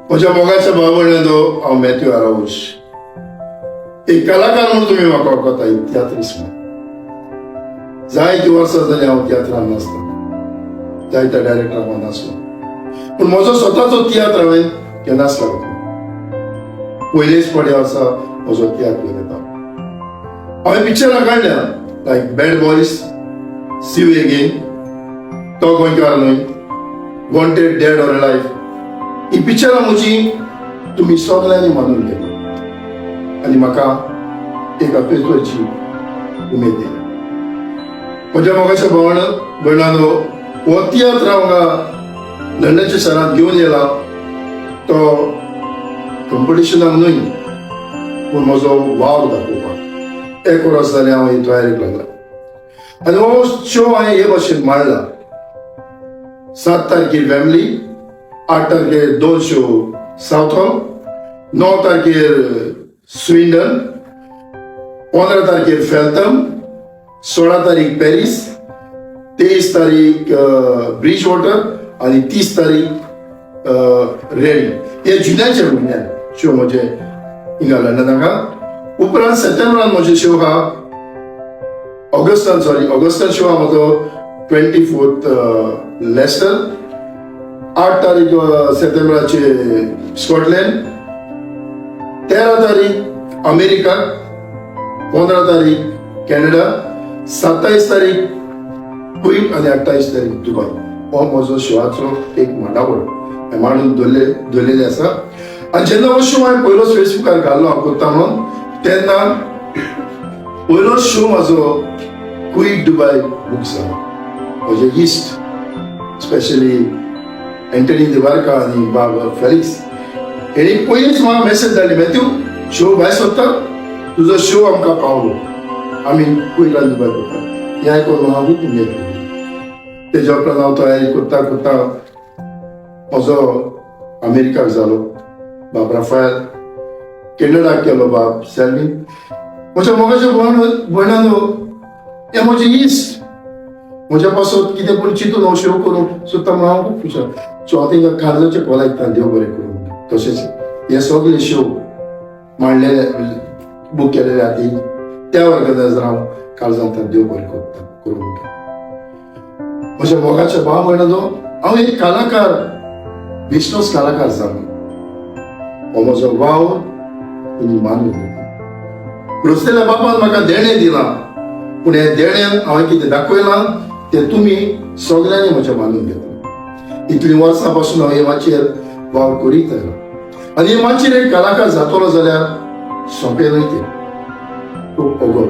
म्हज्या मोगाच्या भाव भयणांनो, हांव मॅथ्यू आरावूश. एक कलाकार म्हणून तुमी म्हाका वळखता, एक तियात्रीस म्हणून. जायतीं वर्सां जालीं हांव तियात्रान नासता, जायत्या डायरेक्टराक हांव नासलो, पूण म्हजो स्वताचो तियात्र हांवें केन्नाच लागलो. पयलेच फावटी वर्सा म्हजो तियात्र घेवन येता. हांवें पिक्चरां काडल्या, like Bad Boys, See You Again, तो गोंयकार न्हय, वॉन्टेड डेड ऑर अलायव्ह. ही पिक्चरां म्हजी तुमी सगळ्यांनी मानून घेतली आनी म्हाका एका पेतोची उमेद दिली. म्हज्या मोगाच्या भावण भयणानो, हो तियात्र हांव हांगा लंडनच्या शारांत घेवन येला तो कंपिटिशनाक न्हय, पूण म्हजो वावर दाखोवपाक. एक वर्स जालें हांव ही तयारीक लागला आनी हो शो हांवें हे भाशेन मांडला. 7 तारखेर वेम्बली, 8 तारखेर दोन शो सावथॉल, 9 तारखेर स्विंडन, 15 तारखेर फेल्थम, 16 तारीख पॅरीस, 23 तारीख ब्रिज वॉटर आनी 30 तारीख रेडी. हे जुन्याच्या म्हयन्यात शो म्हजे हिंगा लंडनाक. उपरांत सप्टेंबरान म्हजे शो आहा, ऑगस्टान, सॉरी, ऑगस्टान शो आहा म्हजो 24th Lester, 8 तारीख सप्टेंबराचे स्कॉटलँड, 13 तारीख अमेरिका, 15 तारीख कॅनडा, 27 तारीख कुवेट आनी 28 तारीख दुबय. हो म्हजो शोआचो एक मांडावळ हें मांडून दवरलेले आसा. आनी जेन्ना हो शो हांवें पयलोच फेसबुकार घाल्लो हांव करता म्हणून, तेन्ना पयलो शो म्हजो कुवेट दुबय बूक जालो. म्हजे इश्ट, स्पेशली एंटनी दिवारका आनी बाब फेलिक्स, हेणी पयलींच म्हाका मेसेज धाडली, "मॅथ्यू, शो भायर सोदता, तुजो शो आमकां पावलो, आमी कुवेटान दुबय करता." हें आयकून म्हाका खूब उमेद जाली. तेज्या उपरांत हांव तयारी करता करता म्हजो अमेरिकाक जालो बाब राफायल, कॅनडाक केलो बाब सेल्वीन. म्हज्या मोगाच्या भयण भयणानो, हे म्हजे इश्ट म्हज्या पासत कितें पूण चिंतून हो शो करूंक सोदता म्हणून हांव खूब खुश. सो हांव तेंकां काळजाचे कोलायता, देव बरें करूं. तशेंच हे सगळे शो मांडलेले, बूक केलेले आती त्या ऑर्गनायझर हांव काळजांत देव बरें करता करूं म्हणटा. म्हज्या मोगाच्या भाव भयणानो, हांव एक कलाकार, बेश्टोच कलाकार जावन हो म्हजो वावर तुमी मानून घेता. रचलेल्या बापान म्हाका देणें दिलां, पूण हे देण्यान हांवें कितें दाखयलां तें तुमी सगळ्यांनी म्हजें मानून घेतलां. इतलीं वर्सां पासून हांव हे माचयेर वावर करीत आयलां आनी हे माचयेर एक कलाकार जातलो जाल्यार सोंपें न्हय तें, खूब अवघड.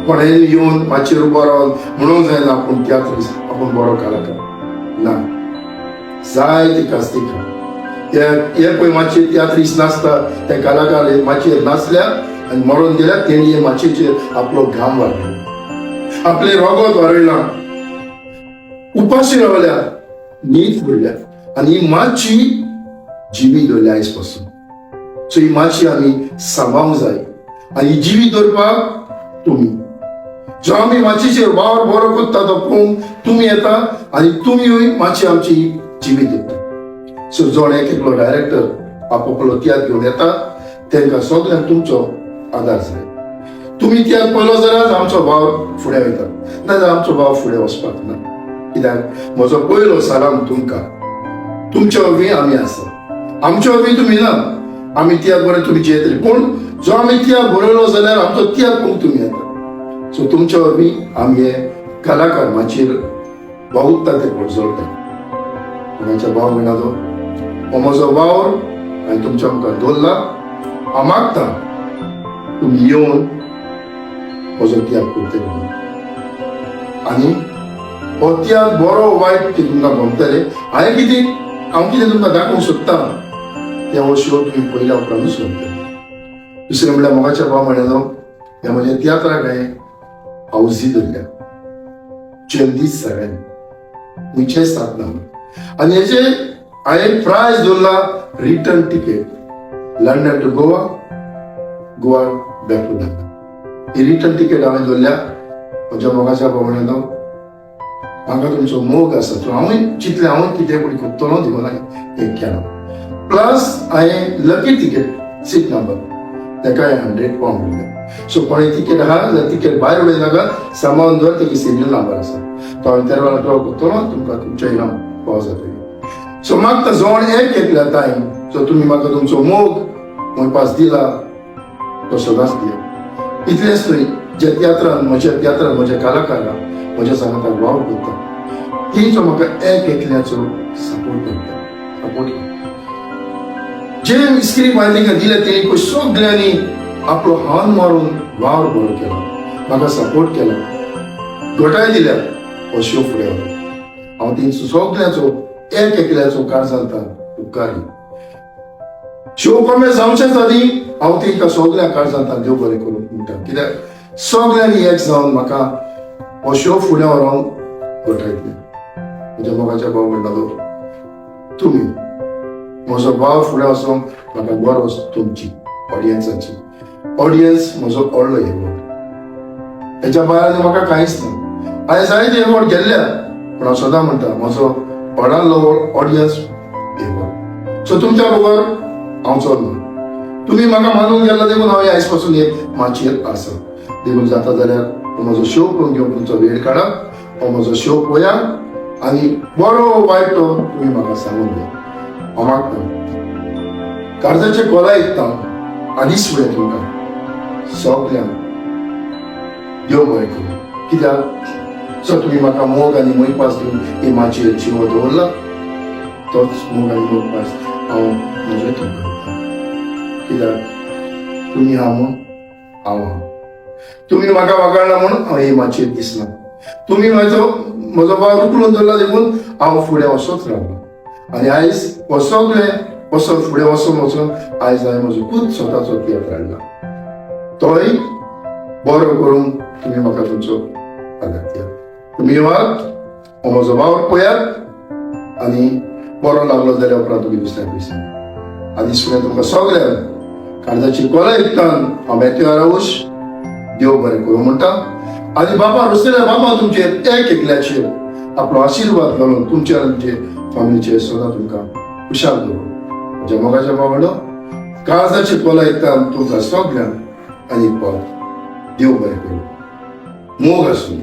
कोणें येवन माचयेर उबो रावन म्हणूंक जायना आपूण तियात्रिस्ट, आपूण बरो कलाकार. ना, जायती कास्ती खा. हे हे पळय, माचयेर तियात्रिस्ट नासता, ते कलाकार हे माचयेर नासल्या आनी मरोन गेल्या. तेणी हे माचयेचेर आपलो घाम वाडलो, आपलें रगत वारयलां, उपाशी रावल्या, न्हीद पडल्या आनी ही माची जिवी दवरल्या आयज पासून. सो ही माची आमी सांबाळूंक जाय आनी ही जिवी दवरपाक तुमी, जो आमी माचयेचेर वावर बरो करता तो पळोवंक तुमी येता आनी तुमीय माची आमची जिवी दवरता. सो जण एक एकलो डायरेक्टर आपापलो तियात्र घेवन येता, तांकां सगल्यांक तुमचो आदार जाय. तुमी तियात्र पळयलो जाल्यार आमचो वावर फुडें वयता, नाजाल्यार आमचो वावर फुडें वचपाक ना. कित्याक म्हजो पयलो सलाम तुमकां. तुमच्या वरवीं आमी आसा, आमच्या वरवीं तुमी ना. आमी तियात्र बरें तुमी जियेतली, पूण जो आमी तियात्र बरयलो जाल्यार आमचो तियात्र पळोवंक तुमी येता. सो तुमच्या वरवीं आमी हे कलाकार माचयेर वावुरता ते पर्जळटा. म्हज्या भाव भयणाचो हो म्हजो वावर हांवें तुमच्या मुखार दवरला. हांव मागता तुमी येवन म्हजो तियात्र करतले म्हणून. आनी हो तियात्र बरो वायट ते तुमकां गमतले. हांवें कितें, हांव कितें तुमकां दाखोवंक सोदता तें हो शो तुमी पयल्या उपरांतूच गमतले. दुसरें म्हणल्यार, मोगाच्या भाव भयणानो, ह्या म्हज्या तियात्राक हांवें हावजी धरल्या जल्दीच सगळ्यांनी खंयचेंय साथ ना. आनी हेजे हांवें प्रायज दवरला return ticket, London to Goa, Goa back to London. He return ticket हांवें दवरल्या. म्हज्या मोगाच्या भावणानो, म्हाका तुमचो मोग आसा. सो हांवूय चिंतलें, हांवूय कितें पूण करतलो देखून हांवें हें केलां. प्लस हांवें लकी तिकेट सीट नंबर ताका £100 दिले. सो कोणी तिकेट आहा जाल्यार तिकेट भायर उडयनाका, सांबाळून दवर. तेगे सिरियल नंबर आसा, तो हांवें त्या वेळार ड्रॉ करतलो, तुमकां तुमच्या इनाम पाव जातली. सो मागता जण एक एकल्या टायम सो तुमी म्हाका तुमचो मोग मोयपास दिला तो सदांच दिया. इतलेंच न्हय, जे तियात्रान म्हज्या तियात्रान म्हज्या कलाकारां म्हज्या सांगाताक वावर करता तेंचो म्हाका एक एकल्याचो सपोर्ट करता, सपोर्ट. जे स्क्रिप्ट हांवें तांकां दिल्या तेणी पळय सगळ्यांनी आपलो हात मारून वावर बरो केला, म्हाका सपोर्ट केला, घटाय दिल्या हो शो फुडें व्हरून. हांव तेंचो सगळ्यांचो एक एकल्याचो काळजांत उपकारी. शो कमे जावचेच आदी हांव तेंकां सगळ्या काळजांत देव बरें करूंक म्हणटा, कित्याक सगळ्यांनी एक जावन म्हाका हो शो फुडें व्हरोंक घटायतले. म्हज्या मोगाच्या भाव म्हणटालो, तुमी म्हजो वावर फुडें वचोंक म्हाका गरज तुमची ऑडियन्साची. ऑडियन्स म्हजो व्हडलो एवॉर्ड, हेच्या भायर म्हाका कांयच ना. हांवें जायते एवॉर्ड गेल्ल्या, पूण हांव सदां म्हणटा म्हजो व्हडांतलो ऑडियन्स एवॉर्ड. सो तुमच्या बगर हांव चलना. तुमी म्हाका मानून गेला देखून हांव आयज पासून एक माचयेर आसा. देखून जाता जाल्यार हो म्हजो शो पळोवन घेवंक तुमचो वेळ काडा, हो म्हजो शो पळया आनी बरो वायट तो तुमी म्हाका सांगून दिया. हांव मागता काळजाचे कोला आयकता आदींच फुडें तुमकां सगल्यांक देव बरें करूं, कित्याक सो तुमी म्हाका मोग आनी मोयपास दिवन ही माचयेर जिवो दवरला, तोच मोग आनी मोयपास हांव म्हज्या तुमकां दिता. कित्याक तुमी आहा म्हूण हांव आहा. तुमी म्हाका वगाळला म्हूण हांव हे माचयेर दिसना. तुमी म्हजो वावर उखलून धरला देखून हांव फुडें वचत रावला आनी आयज हो सगळें वचत फुडें वचून वचून आयज हांवें म्हजो खूद स्वताचो तियात्र हाडला. तोय बरो करूंक तुमी म्हाका तुमचो आदार दियात. तुमी येवात, हो म्हजो वावर पळयात आनी बरो लागलो जाल्यार उपरांत तुमी दुसऱ्याक सांगा. आनी फुडें तुमकां सगळ्यांक काळजाची कोला इतल्यान हांव मॅथ्यू आरावूश देव बरें करूं म्हणटा आनी बाबा रुसलेल्या बाबा तुमचेर एक एकल्याचेर आपलो आशिर्वाद घालून तुमचेर आनी तुमचे फॅमिलीचेर सदां तुमकां खुशाल दवरूं. म्हज्या मोगाच्या बाबांनो, काळजाची कोला इतल्यान तुमकां सगळ्यांक आनी परत देव बरें करूं. मोग आसूं.